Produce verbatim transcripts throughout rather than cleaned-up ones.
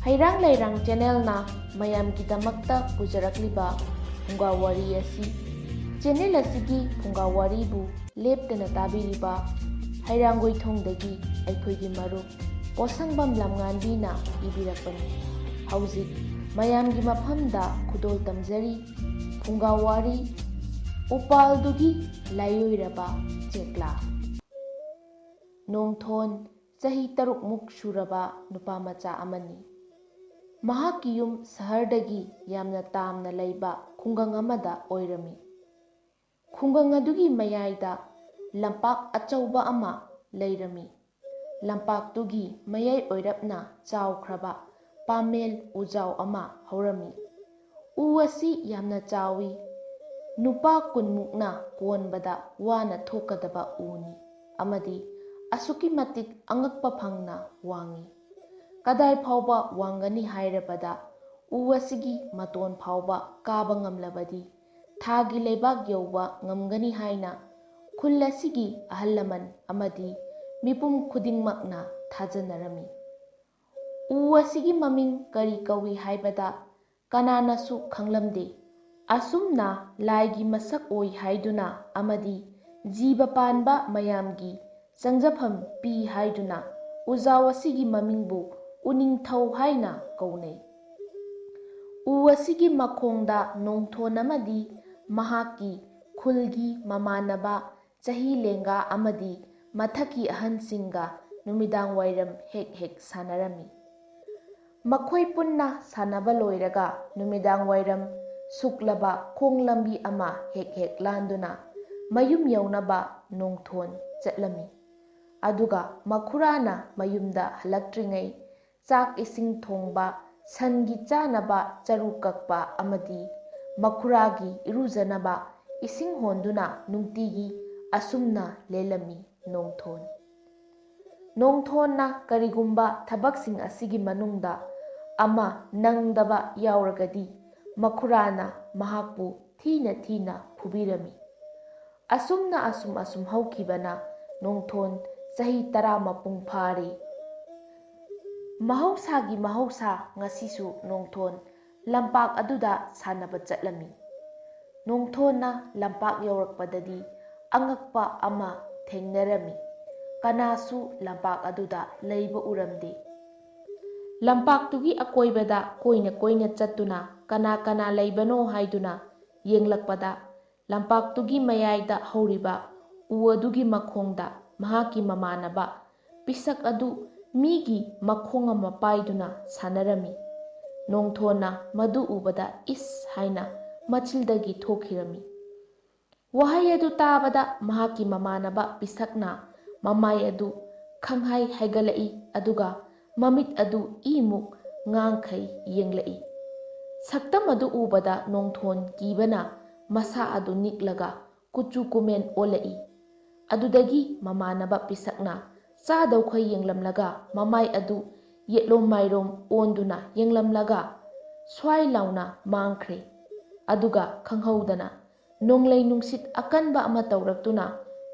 ꯍꯩꯔꯥꯡ ꯂꯩꯔꯥꯡ ꯆꯦꯅꯦꯜꯅ ꯃꯌꯥꯝꯒꯤꯗꯃꯛꯇ ꯄꯨꯖꯔꯛꯂꯤꯕ ꯐꯨꯡꯒꯥ ꯋꯥꯔꯤ ꯑꯁꯤ, ꯆꯦꯅꯦꯜ ꯑꯁꯤꯒꯤ ꯐꯨꯡꯒꯥ ꯋꯥꯔꯤꯕꯨ ꯂꯦꯞꯇꯅ ꯇꯥꯕꯤꯔꯤꯕ ꯍꯩꯔꯥꯡꯒꯣꯏꯊꯣꯡꯗꯒꯤ ꯑꯩꯈꯣꯏꯒꯤ ꯃꯔꯨꯞ ꯄꯣꯠꯁꯪꯕꯝ ꯂꯝꯉꯥꯟꯕꯤꯅ ꯏꯕꯤꯔꯛꯄꯅꯤ꯫ ꯍꯧꯖꯤꯛ ꯃꯌꯥꯝꯒꯤ ꯃꯐꯝꯗ ꯈꯨꯗꯣꯜ ꯇꯝꯖꯔꯤ ꯐꯨꯡꯒꯥ ꯋꯥꯔꯤ, ꯎꯄꯥꯜꯗꯨꯒꯤ ꯂꯥꯏꯑꯣꯏꯔꯕ ꯆꯦꯛꯂꯥ꯫ ꯅꯣꯡꯊꯣꯟ ꯆꯍꯤ ꯇꯔꯨꯛꯃꯨꯛ ꯁꯨꯔꯕ ꯅꯨꯄꯥ ꯃꯆꯥ ꯑꯃꯅꯤ꯫ ꯃꯍꯥꯛꯀꯤ ꯌꯨꯝ ꯁꯍꯔꯗꯒꯤ ꯌꯥꯝꯅ ꯇꯥꯝꯅ ꯂꯩꯕ ꯈꯨꯡꯒꯪ ꯑꯃꯗ ꯑꯣꯏꯔꯝꯃꯤ꯫ ꯈꯨꯡꯒꯪ ꯑꯗꯨꯒꯤ ꯃꯌꯥꯏꯗ ꯂꯝꯄꯥꯛ ꯑꯆꯧꯕ ꯑꯃ ꯂꯩꯔꯝꯃꯤ꯫ ꯂꯝꯄꯥꯛꯇꯨꯒꯤ ꯃꯌꯥꯏ ꯑꯣꯏꯔꯞꯅ ꯆꯥꯎꯈ꯭ꯔꯕ ꯄꯥꯃꯦꯜ ꯎꯖꯥꯎ ꯑꯃ ꯍꯧꯔꯝꯃꯤ꯫ ꯎ ꯑꯁꯤ ꯌꯥꯝꯅ ꯆꯥꯎꯏ꯫ ꯅꯨꯄꯥ ꯀꯨꯟꯃꯨꯛꯅ ꯀꯣꯟꯕꯗ ꯋꯥꯅ ꯊꯣꯛꯀꯗꯕ ꯎꯅꯤ ꯑꯃꯗꯤ ꯑꯁꯨꯛꯀꯤ ꯃꯇꯤꯛ ꯑꯉꯛꯄ ꯐꯪꯅ ꯋꯥꯡꯏ꯫ ꯀꯗꯥꯏ ꯐꯥꯎꯕ ꯋꯥꯡꯒꯅꯤ ꯍꯥꯏꯔꯕꯗ, ꯎ ꯑꯁꯤꯒꯤ ꯃꯇꯣꯟ ꯐꯥꯎꯕ ꯀꯥꯕ ꯉꯝꯂꯕꯗꯤ ꯊꯥꯒꯤ ꯂꯩꯕꯥꯛ ꯌꯧꯕ ꯉꯝꯒꯅꯤ ꯍꯥꯏꯅ ꯈꯨꯜ ꯑꯁꯤꯒꯤ ꯑꯍꯜ ꯂꯃꯟ ꯑꯃꯗꯤ ꯃꯤꯄꯨꯝ ꯈꯨꯗꯤꯡꯃꯛꯅ ꯊꯥꯖꯅꯔꯝꯃꯤ꯫ ꯎ ꯑꯁꯤꯒꯤ ꯃꯃꯤꯡ ꯀꯔꯤ ꯀꯧꯏ ꯍꯥꯏꯕꯗ ꯀꯅꯥꯅꯁꯨ ꯈꯪꯂꯝꯗꯦ꯫ ꯑꯁꯨꯝꯅ ꯂꯥꯏꯒꯤ ꯃꯁꯛ ꯑꯣꯏ ꯍꯥꯏꯗꯨꯅ ꯑꯃꯗꯤ ꯖꯤꯕ ꯄꯥꯟꯕ ꯃꯌꯥꯝꯒꯤ ꯆꯪꯖꯐꯝ ꯄꯤ ꯍꯥꯏꯗꯨꯅ ꯎꯖꯥꯎ ꯑꯁꯤꯒꯤ ꯃꯃꯤꯡꯕꯨ ꯎꯅꯤꯡꯊꯧ ꯍꯥꯏꯅ ꯀꯧꯅꯩ꯫ ꯎ ꯑꯁꯤꯒꯤ ꯃꯈꯣꯡꯗ ꯅꯣꯡꯊꯣꯟ ꯑꯃꯗꯤ ꯃꯍꯥꯛꯀꯤ ꯈꯨꯜꯒꯤ ꯃꯃꯥꯟꯅꯕ ꯆꯍꯤ ꯂꯦꯡꯒꯥ ꯑꯃꯗꯤ ꯃꯊꯛꯀꯤ ꯑꯍꯟꯁꯤꯡꯒ ꯅꯨꯃꯤꯗꯥꯡ ꯋꯥꯏꯔꯝ ꯍꯦꯛ ꯍꯦꯛ ꯁꯥꯟꯅꯔꯝꯃꯤ꯫ ꯃꯈꯣꯏ ꯄꯨꯟꯅ ꯁꯥꯟꯅꯕ ꯂꯣꯏꯔꯒ ꯅꯨꯃꯤꯗꯥꯡ ꯋꯥꯏꯔꯝ ꯁꯨꯛꯂꯕ ꯈꯣꯡ ꯂꯝꯕꯤ ꯑꯃ ꯍꯦꯛ ꯍꯦꯛ ꯂꯥꯟꯗꯨꯅ ꯃꯌꯨꯝ ꯌꯧꯅꯕ ꯅꯣꯡꯊꯣꯟ ꯆꯠꯂꯝꯃꯤ꯫ ꯑꯗꯨꯒ ꯃꯈꯨꯔꯥꯅ ꯃꯌꯨꯝꯗ ꯍꯜꯂꯛꯇ꯭ꯔꯤꯉꯩ ꯆꯥꯛ ꯏꯁꯤꯡ ꯊꯣꯡꯕ, ꯁꯟꯒꯤ ꯆꯥꯅꯕ ꯆꯔꯨ ꯀꯛꯄ ꯑꯃꯗꯤ ꯃꯈꯨꯔꯥꯒꯤ ꯏꯔꯨꯖꯅꯕ ꯏꯁꯤꯡ ꯍꯣꯟꯗꯨꯅ ꯅꯨꯡꯇꯤꯒꯤ ꯑꯁꯨꯝꯅ ꯂꯦꯜꯂꯝꯃꯤ ꯅꯣꯡꯊꯣꯟ꯫ ꯅꯣꯡꯊꯣꯟꯅ ꯀꯔꯤꯒꯨꯝꯕ ꯊꯕꯛꯁꯤꯡ ꯑꯁꯤꯒꯤ ꯃꯅꯨꯡꯗ ꯑꯃ ꯅꯪꯗꯕ ꯌꯥꯎꯔꯒꯗꯤ ꯃꯈꯨꯔꯥꯅ ꯃꯍꯥꯛꯄꯨ ꯊꯤꯅ ꯊꯤꯅ ꯐꯨꯕꯤꯔꯝꯃꯤ꯫ ꯑꯁꯨꯝꯅ ꯑꯁꯨꯝ ꯑꯁꯨꯝ ꯍꯧꯈꯤꯕꯅ ꯅꯣꯡꯊꯣꯟ ꯆꯍꯤ ꯇꯔꯥ ꯃꯄꯨꯡ ꯐꯥꯔꯤ꯫ ꯃꯍꯧꯁꯥꯒꯤ ꯃꯍꯧꯁꯥ ꯉꯁꯤꯁꯨ ꯅꯣꯡꯊꯣꯟ ꯂꯝꯄꯥꯛ ꯑꯗꯨꯗ ꯁꯥꯟꯅꯕ ꯆꯠꯂꯝꯃꯤ꯫ ꯅꯣꯡꯊꯣꯟꯅ ꯂꯝꯄꯥꯛ ꯌꯧꯔꯛꯄꯗꯗꯤ ꯑꯉꯛꯄ ꯑꯃ ꯊꯦꯡꯅꯔꯝꯃꯤ꯫ ꯀꯅꯥꯁꯨ ꯂꯝꯄꯥꯛ ꯑꯗꯨꯗ ꯂꯩꯕ ꯎꯔꯝꯗꯦ꯫ ꯂꯝꯄꯥꯛꯇꯨꯒꯤ ꯑꯀꯣꯏꯕꯗ ꯀꯣꯏꯅ ꯀꯣꯏꯅ ꯆꯠꯇꯨꯅ ꯀꯅꯥ ꯀꯅꯥ ꯂꯩꯕꯅꯣ ꯍꯥꯏꯗꯨꯅ ꯌꯦꯡꯂꯛꯄꯗ, ꯂꯝꯄꯥꯛꯇꯨꯒꯤ ꯃꯌꯥꯏꯗ ꯍꯧꯔꯤꯕ ꯎ ꯑꯗꯨꯒꯤ ꯃꯈꯣꯡꯗ ꯃꯍꯥꯛꯀꯤ ꯃꯃꯥꯟꯅꯕ ꯄꯤꯁꯛ ꯑꯗꯨ ꯃꯤꯒꯤ ꯃꯈꯣꯡ ꯑꯃ ꯄꯥꯏꯗꯨꯅ ꯁꯥꯟꯅꯔꯝꯃꯤ꯫ ꯅꯣꯡꯊꯣꯟꯅ ꯃꯗꯨ ꯎꯕꯗ "ꯏꯁ" ꯍꯥꯏꯅ ꯃꯆꯤꯜꯗꯒꯤ ꯊꯣꯛꯈꯤꯔꯝꯃꯤ꯫ ꯋꯥꯍꯩ ꯑꯗꯨ ꯇꯥꯕꯗ ꯃꯍꯥꯛꯀꯤ ꯃꯃꯥꯟꯅꯕ ꯄꯤꯁꯛꯅ ꯃꯃꯥꯏ ꯑꯗꯨ ꯈꯪꯍꯥꯏ ꯍꯥꯏꯒꯠꯂꯛꯏ, ꯑꯗꯨꯒ ꯃꯃꯤꯠ ꯑꯗꯨ ꯏꯃꯨꯛ ꯉꯥꯡꯈꯩ ꯌꯦꯡꯂꯛꯏ꯫ ꯁꯛꯇꯝ ꯑꯗꯨ ꯎꯕꯗ ꯅꯣꯡꯊꯣꯟ ꯀꯤꯕꯅ ꯃꯁꯥ ꯑꯗꯨ ꯅꯤꯛꯂꯒ ꯀꯨꯆꯨ ꯀꯨꯃꯦꯟ ꯑꯣꯜꯂꯛꯏ꯫ ꯑꯗꯨꯗꯒꯤ ꯃꯃꯥꯟꯅꯕ ꯄꯤꯁꯛꯅ ꯆꯥꯗꯧꯈꯩ ꯌꯦꯡꯂꯝꯂꯒ ꯃꯃꯥꯏ ꯑꯗꯨ ꯌꯦꯠꯂꯣꯝ ꯃꯥꯏꯔꯣꯝ ꯑꯣꯟꯗꯨꯅ ꯌꯦꯡꯂꯝꯂꯒ ꯁ꯭ꯋꯥꯏ ꯂꯥꯎꯅ ꯃꯥꯡꯈ꯭ꯔꯦ꯫ ꯑꯗꯨꯒ ꯈꯪꯍꯧꯗꯅ ꯅꯣꯡꯂꯩ ꯅꯨꯡꯁꯤꯠ ꯑꯀꯟꯕ ꯑꯃ ꯇꯧꯔꯛꯇꯨꯅ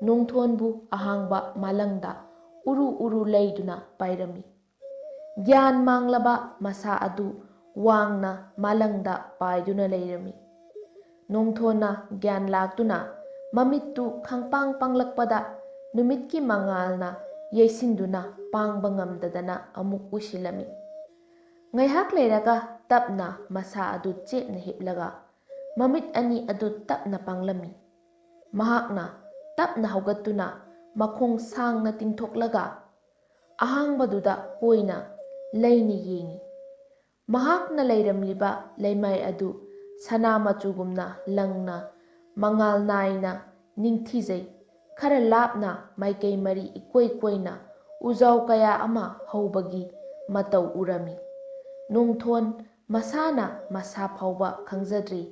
ꯅꯣꯡꯊꯣꯟꯕꯨ ꯑꯍꯥꯡꯕ ꯃꯥꯂꯪꯗ ꯎꯔꯨ ꯎꯔꯨ ꯂꯩꯗꯨꯅ ꯄꯥꯏꯔꯝꯃꯤ꯫ ꯒ꯭ꯌꯥꯟ ꯃꯥꯡꯂꯕ ꯃꯁꯥ ꯑꯗꯨ ꯋꯥꯡꯅ ꯃꯥꯂꯪꯗ ꯄꯥꯏꯗꯨꯅ ꯂꯩꯔꯝꯃꯤ꯫ ꯅꯣꯡꯊꯣꯟꯅ ꯒ꯭ꯌꯥꯟ ꯂꯥꯛꯇꯨꯅ ꯃꯃꯤꯠꯇꯨ ꯈꯪꯄꯥꯡ ꯄꯥꯡꯂꯛꯄꯗ ꯅꯨꯃꯤꯠꯀꯤ ꯃꯉꯥꯜꯅ ꯌꯩꯁꯤꯟꯗꯨꯅ ꯄꯥꯡꯕ ꯉꯝꯗꯗꯅ ꯑꯃꯨꯛ ꯎꯏꯁꯤꯜꯂꯝꯃꯤ꯫ ꯉꯥꯏꯍꯥꯛ ꯂꯩꯔꯒ ꯇꯞꯅ ꯃꯁꯥ ꯑꯗꯨ ꯆꯦꯠꯅ ꯍꯤꯞꯂꯒ ꯃꯃꯤꯠ ꯑꯅꯤ ꯑꯗꯨ ꯇꯞꯅ ꯄꯥꯡꯂꯝꯃꯤ꯫ ꯃꯍꯥꯛꯅ ꯇꯞꯅ ꯍꯧꯒꯠꯇꯨꯅ ꯃꯈꯣꯡ ꯁꯥꯡꯅ ꯇꯤꯡꯊꯣꯛꯂꯒ ꯑꯍꯥꯡꯕꯗꯨꯗ ꯑꯣꯏꯅ ꯂꯩꯅ ꯌꯦꯡꯏ꯫ ꯃꯍꯥꯛꯅ ꯂꯩꯔꯝꯂꯤꯕ ꯂꯩꯃꯥꯏ ꯑꯗꯨ ꯁꯅꯥ ꯃꯆꯨꯒꯨꯝꯅ ꯂꯪꯅ ꯃꯉꯥꯜ ꯅꯥꯏꯅ ꯅꯤꯡꯊꯤꯖꯩ꯫ ꯈꯔ ꯂꯥꯞꯅ ꯃꯥꯏꯀꯩ ꯃꯔꯤ ꯏꯀꯣꯏ ꯀꯣꯏꯅ ꯎꯖꯥꯎ ꯀꯌꯥ ꯑꯃ ꯍꯧꯕꯒꯤ ꯃꯇꯧ ꯎꯔꯝꯃꯤ꯫ ꯅꯣꯡꯊꯣꯟ ꯃꯁꯥꯅ ꯃꯁꯥ ꯐꯥꯎꯕ ꯈꯪꯖꯗ꯭ꯔꯤ,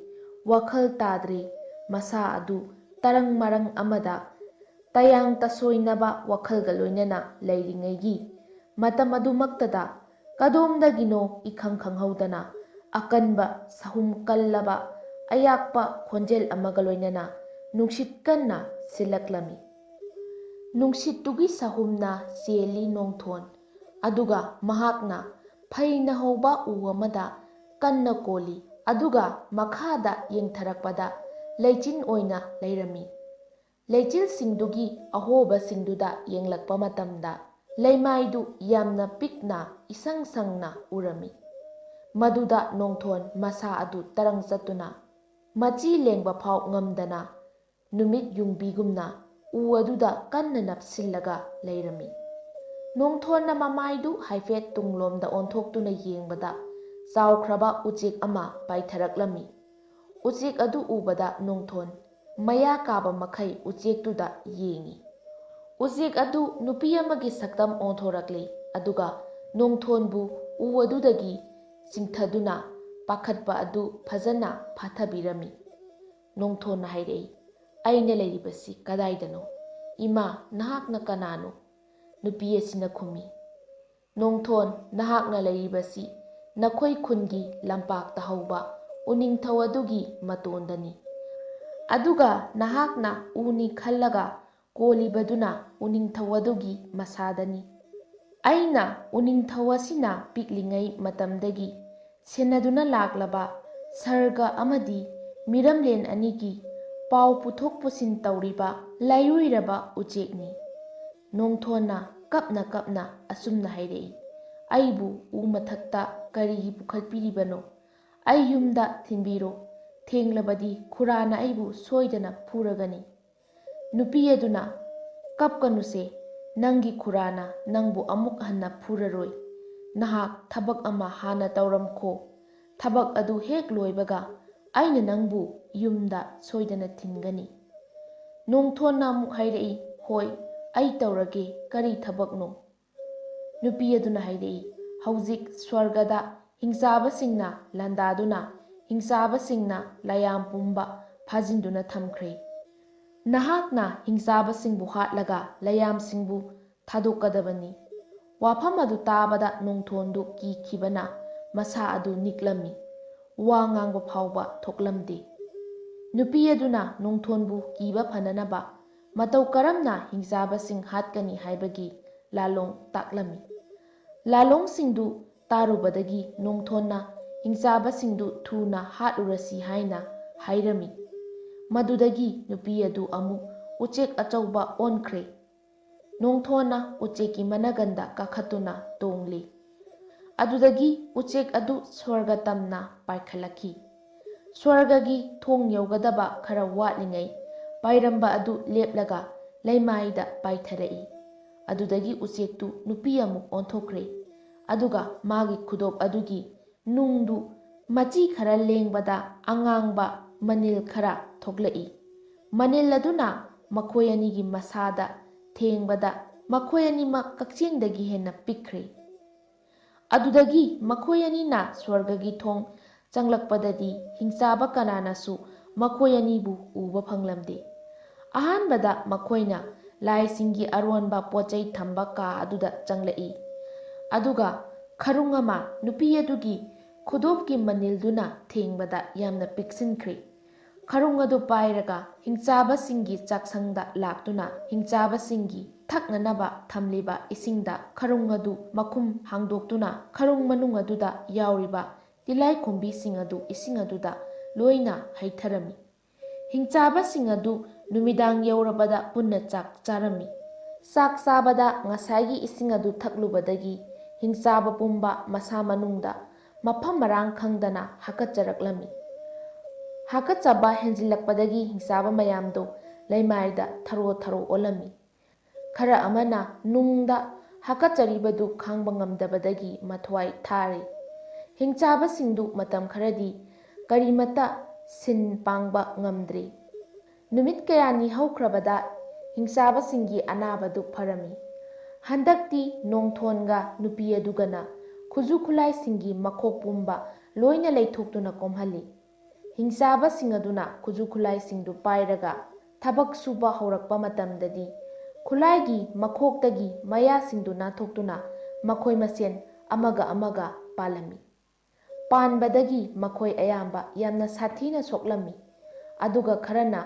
ꯋꯥꯈꯜ ꯇꯥꯗ꯭ꯔꯤ, ꯃꯁꯥ ꯑꯗꯨ ꯇꯔꯪ ꯃꯔꯪ ꯑꯃꯗ ꯇꯌꯥꯡ ꯇꯁꯣꯏꯅꯕ ꯋꯥꯈꯜꯒ ꯂꯣꯏꯅꯅ ꯂꯩꯔꯤꯉꯩꯒꯤ ꯃꯇꯝ ꯑꯗꯨꯃꯛꯇꯗ ꯀꯗꯣꯝꯗꯒꯤꯅꯣ ꯏꯈꯪ ꯈꯪꯍꯧꯗꯅ ꯑꯀꯟꯕ ꯁꯍꯨꯝ ꯀꯜꯂꯕ ꯑꯌꯥꯛꯄ ꯈꯣꯟꯖꯦꯜ ꯑꯃꯒ ꯂꯣꯏꯅꯅ ꯅꯨꯡꯁꯤꯠ ꯀꯟꯅ ꯁꯤꯜꯂꯛꯂꯝꯃꯤ꯫ ꯅꯨꯡꯁꯤꯠꯇꯨꯒꯤ ꯁꯍꯨꯝꯅ ꯆꯦꯜꯂꯤ ꯅꯣꯡꯊꯣꯟ꯫ ꯑꯗꯨꯒ ꯃꯍꯥꯛꯅ ꯐꯩꯅ ꯍꯧꯕ ꯎ ꯑꯃꯗ ꯀꯟꯅ ꯀꯣꯜꯂꯤ꯫ ꯑꯗꯨꯒ ꯃꯈꯥꯗ ꯌꯦꯡꯊꯔꯛꯄꯗ ꯂꯩꯆꯤꯟ ꯑꯣꯏꯅ ꯂꯩꯔꯝꯃꯤ꯫ ꯂꯩꯆꯤꯜꯁꯤꯡꯗꯨꯒꯤ ꯑꯍꯣꯕꯁꯤꯡꯗꯨꯗ ꯌꯦꯡꯂꯛꯄ ꯃꯇꯝꯗ ꯂꯩꯃꯥꯏꯗꯨ ꯌꯥꯝꯅ ꯄꯤꯛꯅ ꯏꯁꯪ ꯁꯪꯅ ꯎꯔꯝꯃꯤ꯫ ꯃꯗꯨꯗ ꯅꯣꯡꯊꯣꯟ ꯃꯁꯥ ꯑꯗꯨ ꯇꯔꯪ ꯆꯠꯇꯨꯅ ꯃꯆꯤ ꯂꯦꯡꯕ ꯐꯥꯎ ꯉꯝꯗꯅ ꯅꯨꯃꯤꯠ ꯌꯨꯡꯕꯤꯒꯨꯝꯅ ꯎ ꯑꯗꯨꯗ ꯀꯟꯅ ꯅꯞꯁꯤꯜꯂꯒ ꯂꯩꯔꯝꯃꯤ꯫ ꯅꯣꯡꯊꯣꯟꯅ ꯃꯃꯥꯏꯗꯨ ꯍꯥꯏꯐꯦꯠ ꯇꯨꯡꯂꯣꯝꯗ ꯑꯣꯟꯊꯣꯛꯇꯨꯅ ꯌꯦꯡꯕꯗ ꯆꯥꯎꯈ꯭ꯔꯕ ꯎꯆꯦꯛ ꯑꯃ ꯄꯥꯏꯊꯔꯛꯂꯝꯃꯤ꯫ ꯎꯆꯦꯛ ꯑꯗꯨ ꯎꯕꯗ ꯅꯣꯡꯊꯣꯟ ꯃꯌꯥ ꯀꯥꯕ ꯃꯈꯩ ꯎꯆꯦꯛꯇꯨꯗ ꯌꯦꯡꯏ꯫ ꯎꯆꯦꯛ ꯑꯗꯨ ꯅꯨꯄꯤ ꯑꯃꯒꯤ ꯁꯛꯇꯝ ꯑꯣꯟꯊꯣꯔꯛꯂꯤ, ꯑꯗꯨꯒ ꯅꯣꯡꯊꯣꯟꯕꯨ ꯎ ꯑꯗꯨꯗꯒꯤ ꯆꯤꯡꯊꯗꯨꯅ ꯄꯥꯈꯠꯄ ꯑꯗꯨ ꯐꯖꯅ ꯐꯥꯊꯕꯤꯔꯝꯃꯤ꯫ ꯅꯣꯡꯊꯣꯟꯅ ꯍꯥꯏꯔꯛꯏ, "ꯑꯩꯅ ꯂꯩꯔꯤꯕꯁꯤ ꯀꯗꯥꯏꯗꯅꯣ? ꯏꯃꯥ, ꯅꯍꯥꯛꯅ ꯀꯅꯥꯅꯣ?" ꯅꯨꯄꯤ ꯑꯁꯤꯅ ꯈꯨꯝꯃꯤ, "ꯅꯣꯡꯊꯣꯟ, ꯅꯍꯥꯛꯅ ꯂꯩꯔꯤꯕꯁꯤ ꯅꯈꯣꯏ ꯈꯨꯟꯒꯤ ꯂꯝꯄꯥꯛꯇ ꯍꯧꯕ ꯎꯅꯤꯡꯊꯧ ꯑꯗꯨꯒꯤ ꯃꯇꯣꯟꯗꯅꯤ꯫ ꯑꯗꯨꯒ ꯅꯍꯥꯛꯅ ꯎꯅꯤ ꯈꯜꯂꯒ ꯀꯣꯜꯂꯤꯕꯗꯨꯅ ꯎꯅꯤꯡꯊꯧ ꯑꯗꯨꯒꯤ ꯃꯁꯥꯗꯅꯤ꯫ ꯑꯩꯅ ꯎꯅꯤꯡꯊꯧ ꯑꯁꯤꯅ ꯄꯤꯛꯂꯤꯉꯩ ꯃꯇꯝꯗꯒꯤ ꯁꯦꯟꯅꯗꯨꯅ ꯂꯥꯛꯂꯕ ꯁꯔꯒ ꯑꯃꯗꯤ ꯃꯤꯔꯝꯂꯦꯟ ꯑꯅꯤꯒꯤ ꯄꯥꯎ ꯄꯨꯊꯣꯛ ꯄꯨꯁꯤꯟ ꯇꯧꯔꯤꯕ ꯂꯥꯏꯔꯣꯏꯔꯕ ꯎꯆꯦꯛꯅꯤ꯫" ꯅꯣꯡꯊꯣꯟꯅ ꯀꯞꯅ ꯀꯞꯅ ꯑꯁꯨꯝꯅ ꯍꯥꯏꯔꯛꯏ, "ꯑꯩꯕꯨ ꯎ ꯃꯊꯛꯇ ꯀꯔꯤꯒꯤ ꯄꯨꯈꯠꯄꯤꯔꯤꯕꯅꯣ? ꯑꯩ ꯌꯨꯝꯗ ꯊꯤꯟꯕꯤꯔꯣ꯫ ꯊꯦꯡꯂꯕꯗꯤ ꯈꯨꯔꯥꯅ ꯑꯩꯕꯨ ꯁꯣꯏꯗꯅ ꯐꯨꯔꯒꯅꯤ꯫" ꯅꯨꯄꯤ ꯑꯗꯨꯅ, "ꯀꯞꯀꯅꯨꯁꯦ, ꯅꯪꯒꯤ ꯈꯨꯔꯥꯅ ꯅꯪꯕꯨ ꯑꯃꯨꯛ ꯍꯟꯅ ꯐꯨꯔꯔꯣꯏ꯫ ꯅꯍꯥꯛ ꯊꯕꯛ ꯑꯃ ꯍꯥꯟꯅ ꯇꯧꯔꯝꯈꯣ꯫ ꯊꯕꯛ ꯑꯗꯨ ꯍꯦꯛ ꯂꯣꯏꯕꯒ ꯑꯩꯅ ꯅꯪꯕꯨ ꯌꯨꯝꯗ ꯁꯣꯏꯗꯅ ꯊꯤꯟꯒꯅꯤ꯫" ꯅꯣꯡꯊꯣꯟꯅ ꯑꯃꯨꯛ ꯍꯥꯏꯔꯛꯏ, "ꯍꯣꯏ, ꯑꯩ ꯇꯧꯔꯒꯦ, ꯀꯔꯤ ꯊꯕꯛꯅꯣ?" ꯅꯨꯄꯤ ꯑꯗꯨꯅ ꯍꯥꯏꯔꯛꯏ, "ꯍꯧꯖꯤꯛ ꯁ꯭ꯋꯔꯒꯗ ꯍꯤꯡꯆꯥꯕꯁꯤꯡꯅ ꯂꯥꯟꯗꯥꯗꯨꯅ ꯍꯤꯡꯆꯥꯕꯁꯤꯡꯅ ꯂꯥꯌꯥꯝ ꯄꯨꯝꯕ ꯐꯥꯖꯤꯟꯗꯨꯅ ꯊꯝꯈ꯭ꯔꯦ꯫ ꯅꯍꯥꯛꯅ ꯍꯤꯡꯆꯥꯕꯁꯤꯡꯕꯨ ꯍꯥꯠꯂꯒ ꯂꯥꯌꯥꯝꯁꯤꯡꯕꯨ ꯊꯥꯗꯣꯛꯀꯗꯕꯅꯤ꯫" ꯋꯥꯐꯝ ꯑꯗꯨ ꯇꯥꯕꯗ ꯅꯣꯡꯊꯣꯟꯗꯨ ꯀꯤꯈꯤꯕꯅ ꯃꯁꯥ ꯑꯗꯨ ꯅꯤꯛꯂꯝꯃꯤ꯫ ꯋꯥ ꯉꯥꯡꯕ ꯐꯥꯎꯕ ꯊꯣꯛꯂꯝꯗꯦ꯫ ꯅꯨꯄꯤ ꯑꯗꯨꯅ ꯅꯣꯡꯊꯣꯟꯕꯨ ꯀꯤꯕ ꯐꯅꯅꯕ ꯃꯇꯧ ꯀꯔꯝꯅ ꯍꯤꯡꯆꯥꯕꯁꯤꯡ ꯍꯥꯠꯀꯅꯤ ꯍꯥꯏꯕꯒꯤ ꯂꯥꯂꯣꯡ ꯇꯥꯛꯂꯝꯃꯤ꯫ ꯂꯥꯂꯣꯡꯁꯤꯡꯗꯨ ꯇꯥꯔꯨꯕꯗꯒꯤ ꯅꯣꯡꯊꯣꯟꯅ ꯍꯤꯡꯆꯥꯕꯁꯤꯡꯗꯨ ꯊꯨꯅ ꯍꯥꯠꯂꯨꯔꯁꯤ ꯍꯥꯏꯅ ꯍꯥꯏꯔꯝꯃꯤ꯫ ꯃꯗꯨꯗꯒꯤ ꯅꯨꯄꯤ ꯑꯗꯨ ꯑꯃꯨꯛ ꯎꯆꯦꯛ ꯑꯆꯧꯕ ꯑꯣꯟꯈ꯭ꯔꯦ꯫ ꯅꯣꯡꯊꯣꯟꯅ ꯎꯆꯦꯛꯀꯤ ꯃꯅꯒꯟꯗ ꯀꯥꯈꯠꯇꯨꯅ ꯇꯣꯡꯂꯤ꯫ ꯑꯗꯨꯗꯒꯤ ꯎꯆꯦꯛ ꯑꯗꯨ ꯁ꯭ꯋꯔꯒ ꯇꯝꯅ ꯄꯥꯏꯈꯠꯂꯛꯈꯤ꯫ ꯁ꯭ꯋꯔꯒꯒꯤ ꯊꯣꯡ ꯌꯧꯒꯗꯕ ꯈꯔ ꯋꯥꯠꯂꯤꯉꯩ ꯄꯥꯏꯔꯝꯕ ꯑꯗꯨ ꯂꯦꯞꯂꯒ ꯂꯩꯃꯥꯏꯗ ꯄꯥꯏꯊꯔꯛꯏ꯫ ꯑꯗꯨꯗꯒꯤ ꯎꯆꯦꯛꯇꯨ ꯅꯨꯄꯤ ꯑꯃꯨꯛ ꯑꯣꯟꯊꯣꯛꯈ꯭ꯔꯦ꯫ ꯑꯗꯨꯒ ꯃꯥꯒꯤ ꯈꯨꯗꯣꯞ ꯑꯗꯨꯒꯤ ꯅꯨꯡꯗꯨ ꯃꯆꯤ ꯈꯔ ꯂꯦꯡꯕꯗ ꯑꯉꯥꯡꯕ ꯃꯅꯤꯜ ꯈꯔ ꯊꯣꯛꯂꯛꯏ꯫ ꯃꯅꯤꯜ ꯑꯗꯨꯅ ꯃꯈꯣꯏ ꯑꯅꯤꯒꯤ ꯃꯁꯥꯗ ꯊꯦꯡꯕꯗ ꯃꯈꯣꯏ ꯑꯅꯤꯃꯛ ꯀꯛꯆꯦꯡꯗꯒꯤ ꯍꯦꯟꯅ ꯄꯤꯛꯈ꯭ꯔꯦ꯫ ꯑꯗꯨꯗꯒꯤ ꯃꯈꯣꯏ ꯑꯅꯤꯅ ꯁ꯭ꯋꯔꯒꯒꯤ ꯊꯣꯡ ꯆꯪꯂꯛꯄꯗꯗꯤ ꯍꯤꯡꯆꯥꯕ ꯀꯅꯥꯅꯁꯨ ꯃꯈꯣꯏ ꯑꯅꯤꯕꯨ ꯎꯕ ꯐꯪꯂꯝꯗꯦ꯫ ꯑꯍꯥꯟꯕꯗ ꯃꯈꯣꯏꯅ ꯂꯥꯏꯁꯤꯡꯒꯤ ꯑꯔꯣꯟꯕ ꯄꯣꯠ ꯆꯩ ꯊꯝꯕ ꯀꯥ ꯑꯗꯨꯗ ꯆꯪꯂꯛꯏ꯫ ꯑꯗꯨꯒ ꯈꯔꯨꯡ ꯑꯃ ꯅꯨꯄꯤ ꯑꯗꯨꯒꯤ ꯈꯨꯗꯣꯞꯀꯤ ꯃꯅꯤꯜꯗꯨꯅ ꯊꯦꯡꯕꯗ ꯌꯥꯝꯅ ꯄꯤꯛꯁꯤꯟꯈ꯭ꯔꯦ꯫ ꯈꯔꯨꯡ ꯑꯗꯨ ꯄꯥꯏꯔꯒ ꯍꯤꯡꯆꯥꯕꯁꯤꯡꯒꯤ ꯆꯥꯛꯁꯪꯗ ꯂꯥꯛꯇꯨꯅ ꯍꯤꯡꯆꯥꯕꯁꯤꯡꯒꯤ ꯊꯛꯅꯅꯕ ꯊꯝꯂꯤꯕ ꯏꯁꯤꯡꯗ ꯈꯔꯨꯡ ꯑꯗꯨ ꯃꯈꯨꯝ ꯍꯥꯡꯗꯣꯛꯇꯨꯅ ꯈꯔꯨꯡ ꯃꯅꯨꯡ ꯑꯗꯨꯗ ꯌꯥꯎꯔꯤꯕ ꯇꯤꯂꯥꯏꯈꯣꯝꯕꯤꯁꯤꯡ ꯑꯗꯨ ꯏꯁꯤꯡ ꯑꯗꯨꯗ ꯂꯣꯏꯅ ꯍꯩꯊꯔꯝꯃꯤ꯫ ꯍꯤꯡꯆꯥꯕꯁꯤꯡ ꯑꯗꯨ ꯅꯨꯃꯤꯗꯥꯡ ꯌꯧꯔꯕꯗ ꯄꯨꯟꯅ ꯆꯥꯛ ꯆꯥꯔꯝꯃꯤ꯫ ꯆꯥꯛ ꯆꯥꯕꯗ ꯉꯁꯥꯏꯒꯤ ꯏꯁꯤꯡ ꯑꯗꯨ ꯊꯛꯂꯨꯕꯗꯒꯤ ꯍꯤꯡꯆꯥꯕ ꯄꯨꯝꯕ ꯃꯁꯥ ꯃꯅꯨꯡꯗ ꯃꯐꯝ ꯃꯔꯥꯡ ꯈꯪꯗꯅ ꯍꯥꯀꯠꯆꯔꯛꯂꯝꯃꯤ꯫ ꯍꯥꯀꯠꯆꯕ ꯍꯦꯟꯖꯤꯜꯂꯛꯄꯗꯒꯤ ꯍꯤꯡꯆꯥꯕ ꯃꯌꯥꯝꯗꯨ ꯂꯩꯃꯥꯏꯗ ꯊꯔꯣ ꯊꯔꯣ ꯑꯣꯜꯂꯝꯃꯤ꯫ ꯈꯔ ꯑꯃꯅ ꯅꯨꯡꯗ ꯍꯥꯀꯠꯆꯔꯤꯕꯗꯨ ꯈꯥꯡꯕ ꯉꯝꯗꯕꯗꯒꯤ ꯃꯊ꯭ꯋꯥꯏ ꯊꯥꯔꯤ꯫ ꯍꯤꯡꯆꯥꯕꯁꯤꯡꯗꯨ ꯃꯇꯝ ꯈꯔꯗꯤ ꯀꯔꯤꯃꯠꯇ ꯁꯤꯟ ꯄꯥꯡꯕ ꯉꯝꯗ꯭ꯔꯤ꯫ ꯅꯨꯃꯤꯠ ꯀꯌꯥꯅꯤ ꯍꯧꯈ꯭ꯔꯕꯗ ꯍꯤꯡꯆꯥꯕꯁꯤꯡꯒꯤ ꯑꯅꯥꯕꯗꯨ ꯐꯔꯝꯃꯤ꯫ ꯍꯟꯗꯛꯇꯤ ꯅꯣꯡꯊꯣꯟꯒ ꯅꯨꯄꯤ ꯑꯗꯨꯒꯅ ꯈꯨꯖꯨ ꯈꯨꯠꯂꯥꯏꯁꯤꯡꯒꯤ ꯃꯈꯣꯛ ꯄꯨꯝꯕ ꯂꯣꯏꯅ ꯂꯩꯊꯣꯛꯇꯨꯅ ꯀꯣꯝꯍꯜꯂꯤ꯫ ꯍꯤꯡꯆꯥꯕꯁꯤꯡ ꯑꯗꯨꯅ ꯈꯨꯖꯨ ꯈꯨꯠꯂꯥꯏꯁꯤꯡꯗꯨ ꯄꯥꯏꯔꯒ ꯊꯕꯛ ꯁꯨꯕ ꯍꯧꯔꯛꯄ ꯃꯇꯝꯗꯗꯤ ꯈꯨꯠꯂꯥꯏꯒꯤ ꯃꯈꯣꯛꯇꯒꯤ ꯃꯌꯥꯁꯤꯡꯗꯨ ꯅꯥꯟꯊꯣꯛꯇꯨꯅ ꯃꯈꯣꯏ ꯃꯁꯦꯟ ꯑꯃꯒ ꯑꯃꯒ ꯄꯥꯜꯂꯝꯃꯤ꯫ ꯄꯥꯟꯕꯗꯒꯤ ꯃꯈꯣꯏ ꯑꯌꯥꯝꯕ ꯌꯥꯝꯅ ꯁꯥꯊꯤꯅ ꯁꯣꯛꯂꯝꯃꯤ, ꯑꯗꯨꯒ ꯈꯔꯅ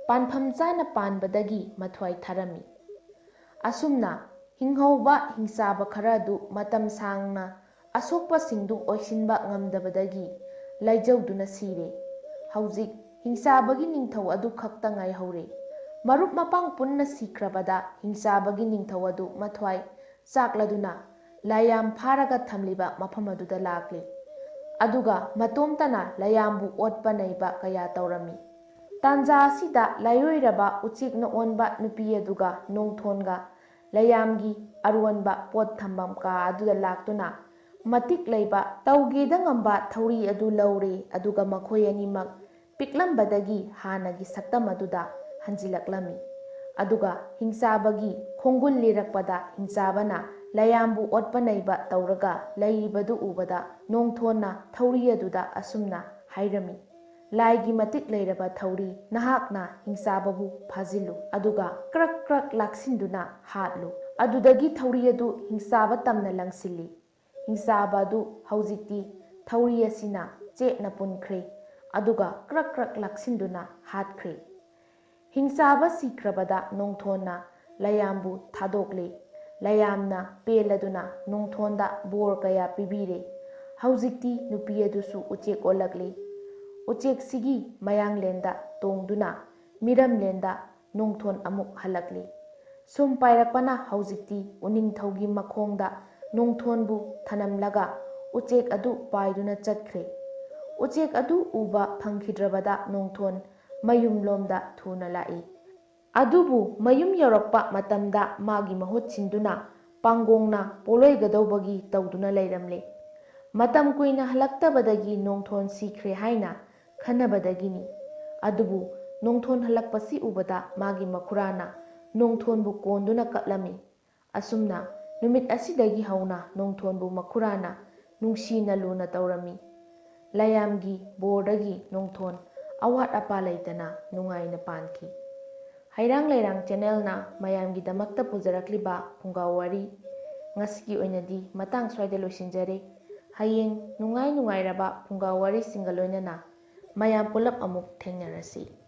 ꯄꯥꯟꯐꯝ ꯆꯥꯅ ꯄꯥꯟꯕꯗꯒꯤ ꯃꯊ꯭ꯋꯥꯏ ꯊꯥꯔꯝꯃꯤ꯫ ꯑꯁꯨꯝꯅ ꯍꯤꯡꯍꯧꯕ ꯍꯤꯡꯆꯥꯕ ꯈꯔ ꯑꯗꯨ ꯃꯇꯝ ꯁꯥꯡꯅ ꯑꯁꯣꯛꯄꯁꯤꯡꯗꯨ ꯑꯣꯏꯁꯤꯟꯕ ꯉꯝꯗꯕꯗꯒꯤ ꯂꯥꯏꯖꯧꯗꯨꯅ ꯁꯤꯔꯦ꯫ ꯍꯧꯖꯤꯛ ꯍꯤꯡꯆꯥꯕꯒꯤ ꯅꯤꯡꯊꯧ ꯑꯗꯨ ꯈꯛꯇ ꯉꯥꯏꯍꯧꯔꯦ꯫ ꯃꯔꯨꯞ ꯃꯄꯥꯡ ꯄꯨꯟꯅ ꯁꯤꯈ꯭ꯔꯕꯗ ꯍꯤꯡꯆꯥꯕꯒꯤ ꯅꯤꯡꯊꯧ ꯑꯗꯨ ꯃꯊ꯭ꯋꯥꯏ ꯆꯥꯛꯂꯗꯨꯅ ꯂꯥꯏꯌꯥꯝ ꯐꯥꯔꯒ ꯊꯝꯂꯤꯕ ꯃꯐꯝ ꯑꯗꯨꯗ ꯂꯥꯛꯂꯤ꯫ ꯑꯗꯨꯒ ꯃꯇꯣꯝꯇꯅ ꯂꯥꯏꯌꯥꯝꯕꯨ ꯑꯣꯠꯄ ꯅꯩꯕ ꯀꯌꯥ ꯇꯧꯔꯝꯃꯤ꯫ ꯇꯥꯟꯖꯥ ꯑꯁꯤꯗ ꯂꯥꯏꯑꯣꯏꯔꯕ ꯎꯆꯦꯛꯅ ꯑꯣꯟꯕ ꯅꯨꯄꯤ ꯑꯗꯨꯒ ꯅꯣꯡꯊꯣꯟꯒ ꯂꯥꯏꯌꯥꯝꯒꯤ ꯑꯔꯣꯟꯕ ꯄꯣꯠ ꯊꯝꯐꯝ ꯀꯥ ꯑꯗꯨꯗ ꯂꯥꯛꯇꯨꯅ ꯃꯇꯤꯛ ꯂꯩꯕ ꯇꯧꯒꯦꯗ ꯉꯝꯕ ꯊꯧꯔꯤ ꯑꯗꯨ ꯂꯧꯔꯦ꯫ ꯑꯗꯨꯒ ꯃꯈꯣꯏ ꯑꯅꯤꯃꯛ ꯄꯤꯛꯂꯝꯕꯗꯒꯤ ꯍꯥꯟꯅꯒꯤ ꯁꯛꯇꯝ ꯑꯗꯨꯗ ꯍꯟꯖꯤꯜꯂꯛꯂꯝꯃꯤ꯫ ꯑꯗꯨꯒ ꯍꯤꯡꯆꯥꯕꯒꯤ ꯈꯣꯡꯒꯨꯜ ꯂꯤꯔꯛꯄꯗ ꯍꯤꯡꯆꯥꯕꯅ ꯂꯥꯏꯌꯥꯝꯕꯨ ꯑꯣꯠꯄ ꯅꯩꯕ ꯇꯧꯔꯒ ꯂꯩꯔꯤꯕꯗꯨ ꯎꯕꯗ ꯅꯣꯡꯊꯣꯟꯅ ꯊꯧꯔꯤ ꯑꯗꯨꯗ ꯑꯁꯨꯝꯅ ꯍꯥꯏꯔꯝꯃꯤ, "ꯂꯥꯏꯒꯤ ꯃꯇꯤꯛ ꯂꯩꯔꯕ ꯊꯧꯔꯤ, ꯅꯍꯥꯛꯅ ꯍꯤꯡꯆꯥꯕꯕꯨ ꯐꯥꯖꯤꯜꯂꯨ, ꯑꯗꯨꯒ ꯀ꯭ꯔꯛ ꯀ꯭ꯔꯛ ꯂꯥꯛꯁꯤꯟꯗꯨꯅ ꯍꯥꯠꯂꯨ"꯫ ꯑꯗꯨꯗꯒꯤ ꯊꯧꯔꯤ ꯑꯗꯨ ꯍꯤꯡꯆꯥꯕ ꯇꯝꯅ ꯂꯪꯁꯤꯜꯂꯤ꯫ ꯍꯤꯡꯆꯥꯕ ꯑꯗꯨ ꯍꯧꯖꯤꯛꯇꯤ ꯊꯧꯔꯤ ꯑꯁꯤꯅ ꯆꯦꯠꯅ ꯄꯨꯟꯈ꯭ꯔꯦ, ꯑꯗꯨꯒ ꯀ꯭ꯔꯛ ꯀ꯭ꯔꯛ ꯂꯥꯛꯁꯤꯟꯗꯨꯅ ꯍꯥꯠꯈ꯭ꯔꯦ꯫ ꯍꯤꯡꯆꯥꯕ ꯁꯤꯈ꯭ꯔꯕꯗ ꯅꯣꯡꯊꯣꯟꯅ ꯂꯥꯏꯌꯥꯝꯕꯨ ꯊꯥꯗꯣꯛꯂꯦ꯫ ꯂꯥꯏꯌꯥꯝꯅ ꯄꯦꯜꯂꯗꯨꯅ ꯅꯣꯡꯊꯣꯟꯗ ꯕꯣꯔ ꯀꯌꯥ ꯄꯤꯕꯤꯔꯦ꯫ ꯍꯧꯖꯤꯛꯇꯤ ꯅꯨꯄꯤ ꯑꯗꯨꯁꯨ ꯎꯆꯦꯛ ꯑꯣꯜꯂꯛꯂꯦ꯫ ꯎꯆꯦꯛꯁꯤꯒꯤ ꯃꯌꯥꯡꯂꯦꯟꯗ ꯇꯣꯡꯗꯨꯅ ꯃꯤꯔꯝꯂꯦꯟꯗ ꯅꯣꯡꯊꯣꯟ ꯑꯃꯨꯛ ꯍꯜꯂꯛꯂꯤ꯫ ꯁꯨꯝ ꯄꯥꯏꯔꯛꯄꯅ ꯍꯧꯖꯤꯛꯇꯤ ꯎꯅꯤꯡꯊꯧꯒꯤ ꯃꯈꯣꯡꯗ ꯅꯣꯡꯊꯣꯟꯕꯨ ꯊꯅꯝꯂꯒ ꯎꯆꯦꯛ ꯑꯗꯨ ꯄꯥꯏꯗꯨꯅ ꯆꯠꯈ꯭ꯔꯦ꯫ ꯎꯆꯦꯛ ꯑꯗꯨ ꯎꯕ ꯐꯪꯈꯤꯗ꯭ꯔꯕꯗ ꯅꯣꯡꯊꯣꯟ ꯃꯌꯨꯝꯂꯣꯝꯗ ꯊꯨꯅ ꯂꯥꯛꯏ꯫ ꯑꯗꯨꯕꯨ ꯃꯌꯨꯝ ꯌꯧꯔꯛꯄ ꯃꯇꯝꯗ ꯃꯥꯒꯤ ꯃꯍꯨꯠ ꯁꯤꯟꯗꯨꯅ ꯄꯥꯡꯒꯣꯡꯅ ꯄꯣꯂꯣꯏꯒꯗꯧꯕꯒꯤ ꯇꯧꯗꯨꯅ ꯂꯩꯔꯝꯂꯦ꯫ ꯃꯇꯝ ꯀꯨꯏꯅ ꯍꯜꯂꯛꯇꯕꯗꯒꯤ ꯅꯣꯡꯊꯣꯟ ꯁꯤꯈ꯭ꯔꯦ ꯍꯥꯏꯅ ꯈꯟꯅꯕꯗꯒꯤꯅꯤ꯫ ꯑꯗꯨꯕꯨ ꯅꯣꯡꯊꯣꯟ ꯍꯜꯂꯛꯄꯁꯤ ꯎꯕꯗ ꯃꯥꯒꯤ ꯃꯈꯨꯔꯥꯅ ꯅꯣꯡꯊꯣꯟꯕꯨ ꯀꯣꯟꯗꯨꯅ ꯀꯞꯂꯝꯃꯤ꯫ ꯑꯁꯨꯝꯅ ꯅꯨꯃꯤꯠ ꯑꯁꯤꯗꯒꯤ ꯍꯧꯅ ꯅꯣꯡꯊꯣꯟꯕꯨ ꯃꯈꯨꯔꯥꯅ ꯅꯨꯡꯁꯤꯅ ꯂꯨꯅ ꯇꯧꯔꯝꯃꯤ꯫ ꯂꯥꯏꯌꯥꯝꯒꯤ ꯕꯣꯔꯗꯒꯤ ꯅꯣꯡꯊꯣꯟ ꯑꯋꯥꯠ ꯑꯄꯥ ꯂꯩꯇꯅ ꯅꯨꯡꯉꯥꯏꯅ ꯄꯥꯟꯈꯤ꯫ ꯍꯩꯔꯥꯡ ꯂꯩꯔꯥꯡ ꯆꯦꯅꯦꯜꯅ ꯃꯌꯥꯝꯒꯤꯗꯃꯛꯇ ꯄꯨꯖꯔꯛꯂꯤꯕ ꯐꯨꯡꯒꯥ ꯋꯥꯔꯤ ꯉꯁꯤꯒꯤ ꯑꯣꯏꯅꯗꯤ ꯃꯇꯥꯡ ꯁ꯭ꯋꯥꯏꯗ ꯂꯣꯏꯁꯤꯟꯖꯔꯦ꯫ ꯍꯌꯦꯡ ꯅꯨꯡꯉꯥꯏ ꯅꯨꯡꯉꯥꯏꯔꯕ ꯐꯨꯡꯒꯥ ꯋꯥꯔꯤꯁꯤꯡꯒ ꯂꯣꯏꯅꯅ ꯃꯌꯥꯝ ꯄꯨꯂꯞ ꯑꯃꯨꯛ ꯊꯦꯡꯅꯔꯁꯤ꯫